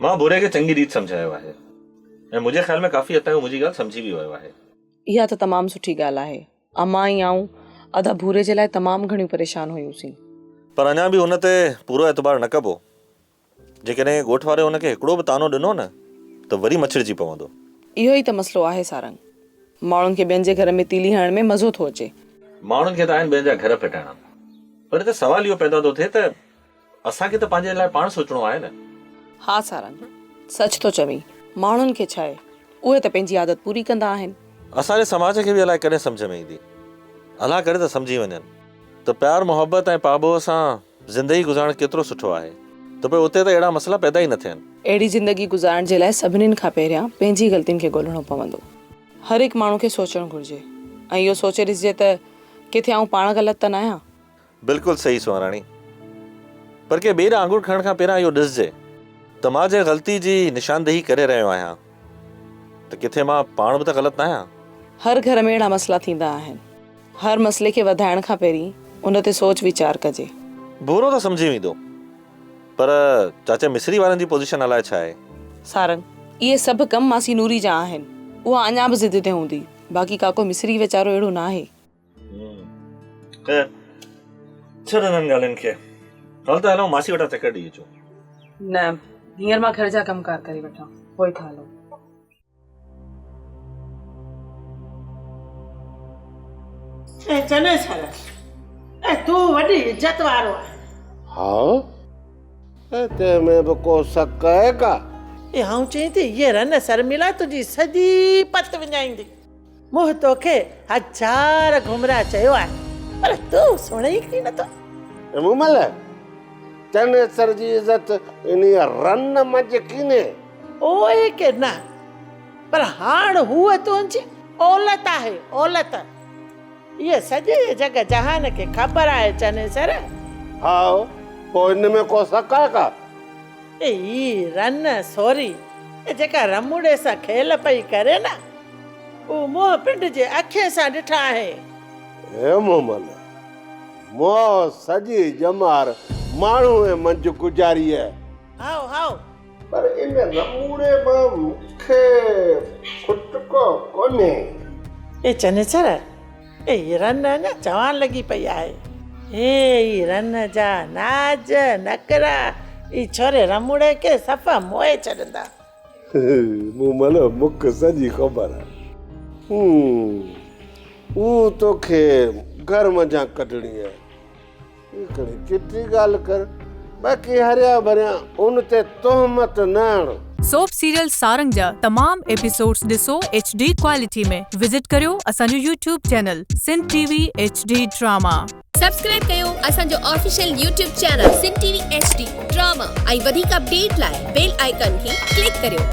مان ڀوري کي چڱي ريت سمجهايو آهي ۽ منهنجي خيال ۾ ڪافي حد تائين هو منهنجي ڳالهه سمجهي به ويو آهي. اها ته تمام سٺي ڳالهه آهي. امان ۽ آئون ادا ڀوري جي لاء تمام گهڻيون پريشان هيون سين. پر اڃا به هن تي پورو اعتبار نه ڪبو. جيڪڏهن ڳوٺ واري هن کي هڪڙو به طعنو ڏنو نه ته وري مڇرجي پوندو. اهو ئي ته مسئلو آهي سارنگ. ماڻهن کي ٻين جي گهر ۾ تيلي هڻڻ ۾ مزو ٿو اچي. ماڻهن کي ته آهن ٻين جا گهر ڦٽائڻا. پر هتي سوال اهو پيدا ٿو ٿئي ته اسان کي ته پنهنجي لاء پاڻ سوچڻو آهي نه. ها سارنگ، سچ ٿو چوين. ماڻهن کي ڇاهي، اهي ته پنهنجي عادت پوري ڪندا آهن. اسان جي سماج کي به الائي ڪڏهن سمجهه ۾ ايندي. الله ڪري ته سمجهي وڃن ته پيار محبت ۽ پاٻوهه سان زندگي گذارڻ ڪيترو سٺو آهي ته پوء اتي ته اهڙا مسئلا پيدا ئي نه ٿين. اهڙي زندگي گذارڻ جي لاء سڀنين کان پهريان پنهنجي غلطين کي ڳولڻو پوندو. هر هڪ ماڻهو کي سوچڻ گهرجي ۽ اهو سوچي ڏسجي ته ڪٿي آئون پاڻ غلط ته ناهيان. بلڪل صحيح سهڻاڻي. پر ڪنهن ٻئي ڏانهن آڱر کڻڻ کان پهريان اهو ڏسجي ته مان جنهن غلطي جي نشاندهي ڪري رهيو آهيان ته ڪٿي مان پاڻ به ته غلط ناهيان. هر گهر ۾ اهڙا مسئلا ٿيندا آهن. هر مسئلي کي وڌائڻ کان پهرين ان تي سوچ ويچار ڪجي. ڀورو ته سمجهي ويندو پر چاچا مصري وارن جي پوزيشن الائي ڇا آهي. سارنگ، اهي سڀ ڪم ماسي نوري جا آهن. اها اڃا به ضد تي هوندي. باقي ڪاڪو مصري ويچارو اهڙو ناهي. خير ڇڏ انهن ڳالهين کي. هل ته هلون ماسي وٽان چڪر ڏئي اچون. نه هينئر مان گهر جا ڪم ڪار ڪري وٺان پوء ٿا هلون. اي چنيسر، اي تون وڏي عزت وارو آهين. هائو، ۽ تنهن ۾ به ڪو شڪ آهي ڪا؟ اي آئون چئين ٿي، هيء رن سرميلا تنهنجي سڄي پت وڃائيندي. مون توکي هزار گهمرا چيو آهي، پر تون سڻين ئي ڪين ٿو. اي مومل، چنيسر جي عزت انهيء رن منجهه ڪينهي. اوء ڪي نه، پر هاڻ هوء تنهنجي اولت آهي، اولت. اها سڄي جڳ جهان کي خبر آهي چنيسر. هائو، پوء ان ۾ ڪو شڪ آهي ڪا؟ اي هي رن سوري، اي جيڪا رموڙي سان کيل پئي ڪري نه، اهو منهن پنڊ جي اکين سان ڏٺا آهي. اي مومل، مون سڄي ڄمار ماڻهوء منجهه گذاري آهي. هائو، هائو. پر ان رموڙي مان مون کي ڦٽڪو ڪونهي. اي چنيسر، اي رن اڃا جوان لڳي پئي آهي. هي ئي رن جا ناز نخرا ئي ڇوري رموڙي کي صفا موهي ڇڏندا. مومل، مون کي سڄي خبر آهي. هو توکي گهر منجهان ڪڍڻي آهي. هڪڙي چٽي ڳالهه ڪر، باقي هريا ڀريا ان تي تهمت نه هڻ. سوپ سيريل سارنگ جا تمام ايپيسوڊز ڏسو ايڇ ڊي ڪوالٽي ۾ وزٽ ڪريو اسان جو YouTube channel Sindh T V H D drama. Subscribe ڪيو اسان جو official YouTube channel Sindh T V H D drama ۽ وڌيڪ اپڊيٽ لاء بيل آئيڪان کي ڪلڪ ڪريو.